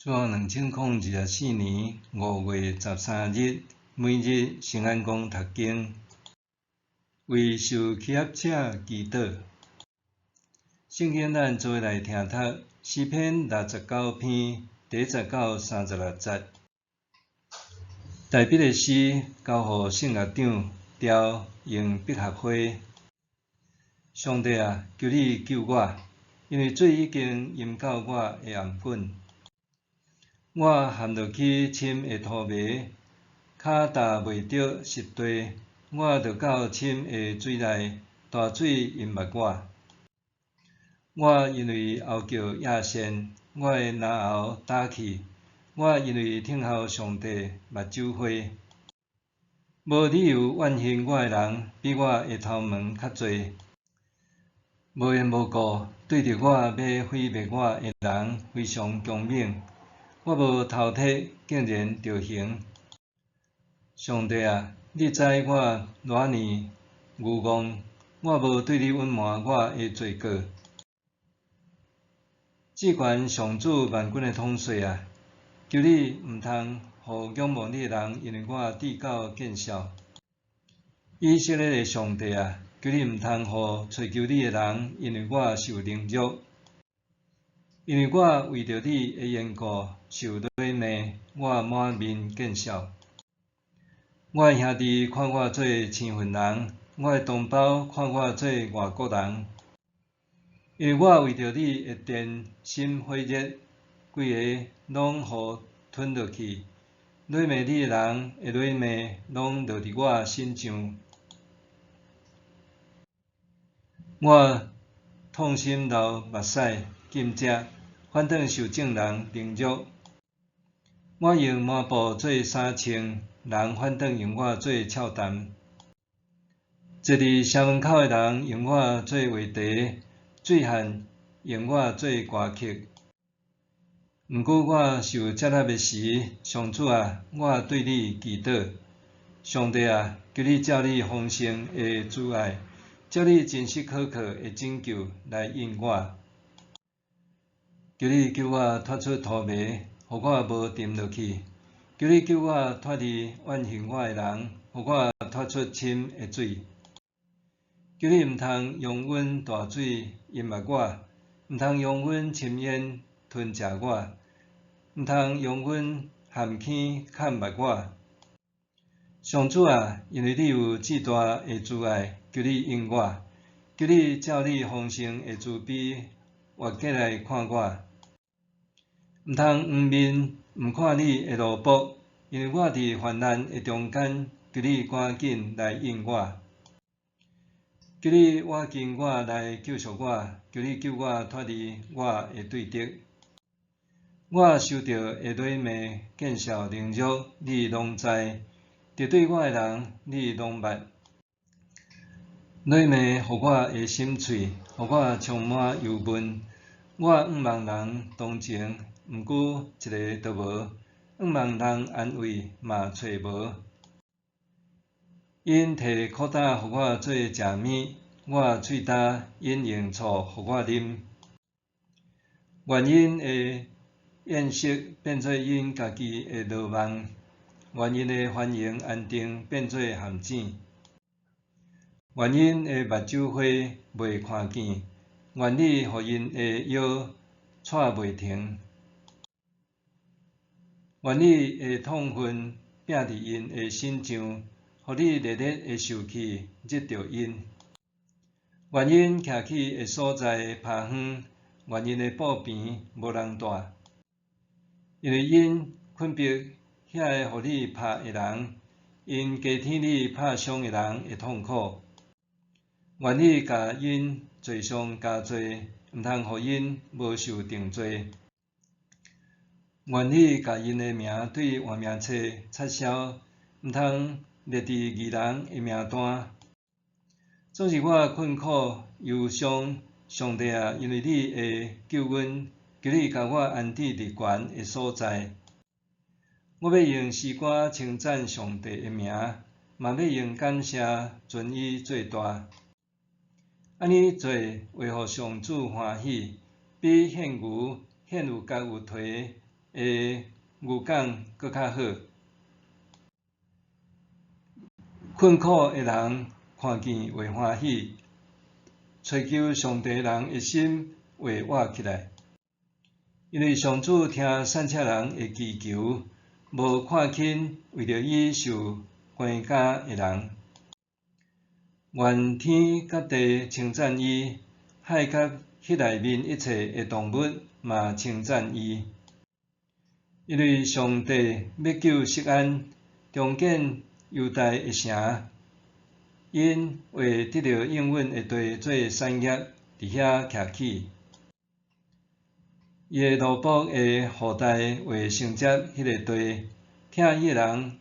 主後2024年5月13日，每日聖安公讀經，為受欺壓者祈禱。聖經咱做伙來聽讀詩篇69篇第1節到36節。大衛的詩交予聖樂長，調用百合花。上帝啊，求你救我，因為水已經淹到我的頷頸。我陷落去深的塗迷，跤踏袂著實地，我落到深的水內，大水淹沒我。我因為哀叫亞善，我的嚨喉焦去，我因為等候上帝，目睭花。無理由怨恨我的人，比我的頭毛較濟。無緣無故對著我欲毀滅我的人非常兇猛。我無偷提，竟然著刑。上帝啊，你知我偌爾愚戇，我無對你隱瞞我的罪過。至懸上主萬軍的統帥啊，求你毋通予仰望你的人因為我致到見笑。以色列的上帝啊，求你毋通予揣求你的人因為我受凌辱。因為我為著你的緣故受辱罵，我滿面見笑。我的兄弟看我做生份人，我的同胞看我做外國人。因為我為著你的殿心火熱，規个攏予吞落去。辱罵你的人的辱罵攏落佇我身上。我痛心流目屎，禁食，反轉受眾人凌辱。我用麻布做衫穿，人反轉用我做笑談。坐佇城門口的人用我做話題，醉漢用我做歌曲。毋過我受責罰的時，上主啊，我對你祈禱。上帝啊，求你照你豐盛的慈愛，照你真實可靠的拯救來應我。求你救我脫出塗迷，予我無沉落去。求你救我脫離怨恨我的人，予我脫出深的水。求你毋通容忍大水淹沒我，毋通容忍深淵吞食我，毋通容忍陷坑崁沒我。上主啊，因為你有至大的慈愛，求你應我，求你照你豐盛的慈悲越過來看我。毋通掩面毋看你的奴僕，因為我佇患難的中間，求你趕緊來應我。求你倚近我來救贖我，求你救我脫離我的對敵。我受著的辱罵、見笑、凌辱，你攏知；敵對我的人，你攏捌。辱罵予我的心碎，予我充滿憂悶。我向望人同情，毋過一个都無；向望人安慰，嘛揣無。𪜶提苦膽予我做食物，我喙焦，𪜶用醋予我啉。願𪜶的宴席變做𪜶家己的羅網，願𪜶的繁榮安定變做陷阱。願𪜶的目睭花袂看見，願你予𪜶的腰掣袂停。願你的痛恨摒佇𪜶的身上，予你烈烈的受氣熱著𪜶。願𪜶徛起的所在拋荒，願𪜶的布棚無人蹛。因為𪜶困迫遐个予你拍的人，𪜶加添你拍傷的人的痛苦。願你共𪜶罪上加罪，毋通予𪜶無受定罪。願你共𪜶的名對活名冊擦消，毋通列佇義人的名單。總是我困苦憂傷，上帝啊，因為你的救恩，求你共我安置佇懸的所在。我欲用詩歌稱讚上帝的名，嘛欲用感謝尊伊做大。按呢做會予上主歡喜，比獻牛、獻有角有蹄的牛犅閣較好。困苦的人看見會歡喜，揣求上帝人的心會活起來。因為上主聽散赤人的祈求，無看輕為著伊受關監的人。願天佮地稱讚伊，海佮彼內面一切的動物嘛稱讚伊。因為上帝欲救錫安，重建猶大的城，𪜶會得著應允的地做產業，佇遐徛起。伊的奴僕的後代會承接彼个地，疼伊的人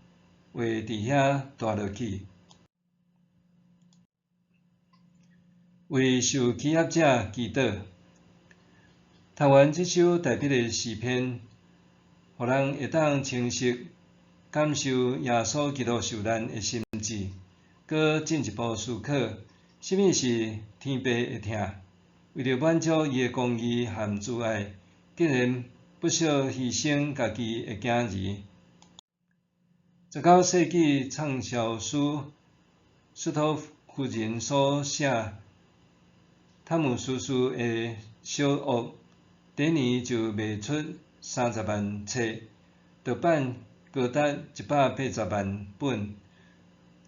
會佇遐蹛落去。為受欺壓者祈禱。讀完這首大衛的詩篇，予人會當清晰感受耶穌基督受難的心志，閣進一步思考，啥物是天父的疼？為著滿足伊的公義和慈愛，竟然不惜犧牲家己的囝兒。19世紀暢銷書斯托夫人所寫湯姆叔叔的小屋，第一年就賣出30萬冊，盜版高達180萬本，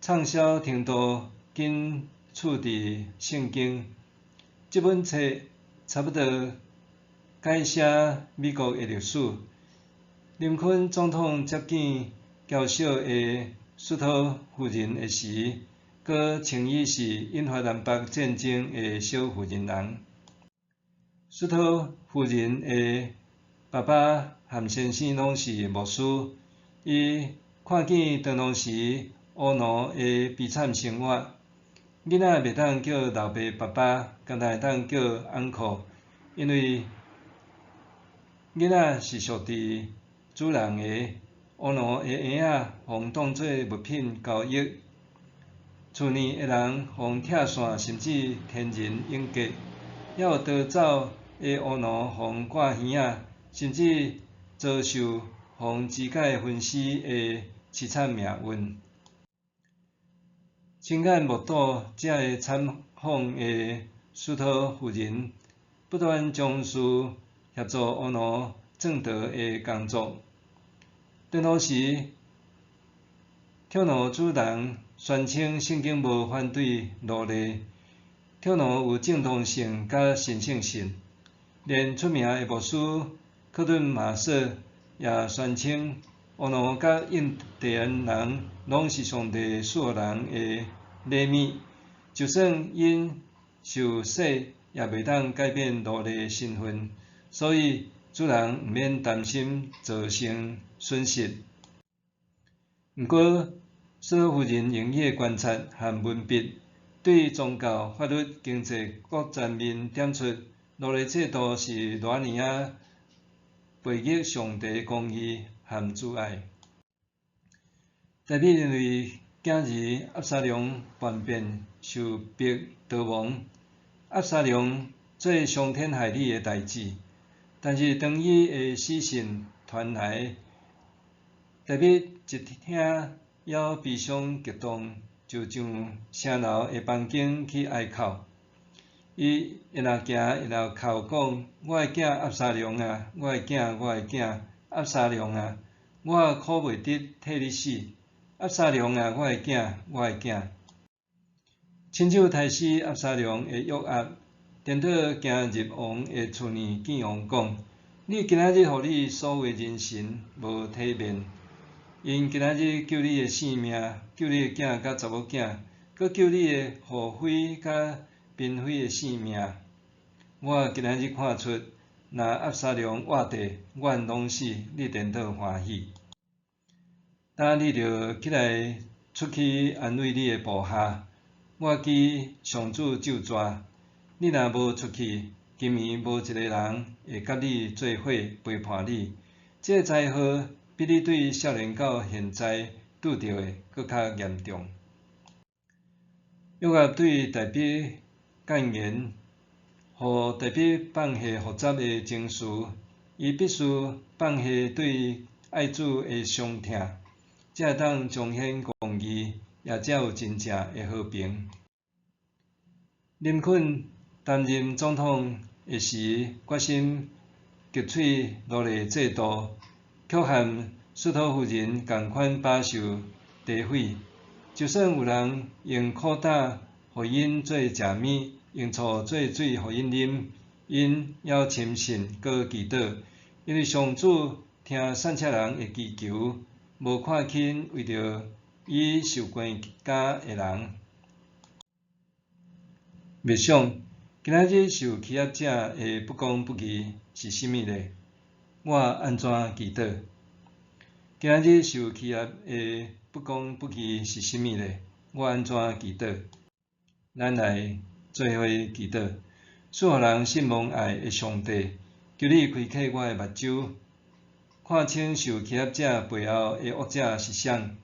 暢銷程度僅次佇聖經。這本冊差不多改寫美國的歷史。林肯總統接見嬌小的斯托夫人的時，閣稱伊是引發南北戰爭的小婦人人。斯托夫人的爸爸和先生攏是牧師，伊看見當當時烏奴的悲慘生活，囡仔袂當叫老爸爸爸，干焦會當叫 uncle，因為囡仔是屬佇主人的，烏奴的嬰仔予當做物品交易，厝內的人予拆散，甚至天人永隔，猶有逃走的烏奴予割耳仔，甚至遭受予肢解分屍的淒慘命運。親眼目睹這个慘況的斯托夫人，不斷從事協助烏奴轉逃的工作。當當時，蓄奴主人宣稱聖經無反對奴隸，蓄奴有正當性佮神聖性。連出名的牧師克頓馬瑟也宣稱，烏奴佮印第安人攏是上帝賜予人的禮物，就算𪜶受洗也袂當改變奴隸身份，所以主人毋免擔心造成損失。毋過，斯托夫人用伊的觀察和文筆，對宗教、法律、經濟各層面點出奴隸制度是偌爾仔背逆上帝公義和慈愛。大衛因為囝兒押沙龍叛變，受迫逃亡。押沙龍做傷天害理的代誌，但是當伊的死訊傳來，大衛一聽了悲傷激動，就上城樓的房間去哀哭。伊一路行一路哭講：我的囝押沙龍啊，我的囝，我的囝，押沙龍啊，我苦袂得替你死。押沙龍啊，我的囝，我的囝。親手刣死押沙龍的約押，顛倒行入王的厝內見王講：你今仔日予你所有的人臣無體面，𪜶今仔日救你的性命，救你的囝佮查某囝，閣救你的后妃佮嬪妃的性命。我今仔日看出，若押沙龍活著，阮攏死，你顛倒歡喜。今你著起來出去安慰你的部下。我記上主咒詛，你若無出去，今暝無一个人會佮你做伙陪伴你。這个災禍比你對少年到現在拄著的閣較嚴重。約押對大衛諫言，予大衛放下複雜的情緒，伊必須放下對愛子的傷痛，才會當彰顯公義，也才有真正的和平。林肯擔任總統的時，決心擊碎奴隸制度，卻和斯托夫人仝款飽受詆毀。就算有人用苦膽予𪜶做食物，用醋做水予𪜶啉，𪜶猶深信閣祈禱，因為上主聽散赤人的祈求，無看輕為著伊受關監的人。默想，今仔日受欺壓者的不公不義是啥物呢？我按怎祈禱？今仔日受欺壓的不公不義是啥物呢？我按怎祈禱？咱來做伙祈禱，賜予人信望愛的上帝，求你開啟我的目睭，看清受欺壓者背後的惡者是誰。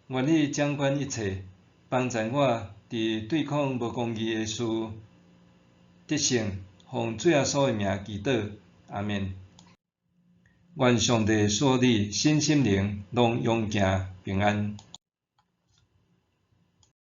願你掌管一切，幫助我佇對抗無公義的事得勝。奉主耶穌的名祈禱，阿們。願上帝賜予你身心靈攏勇健平安。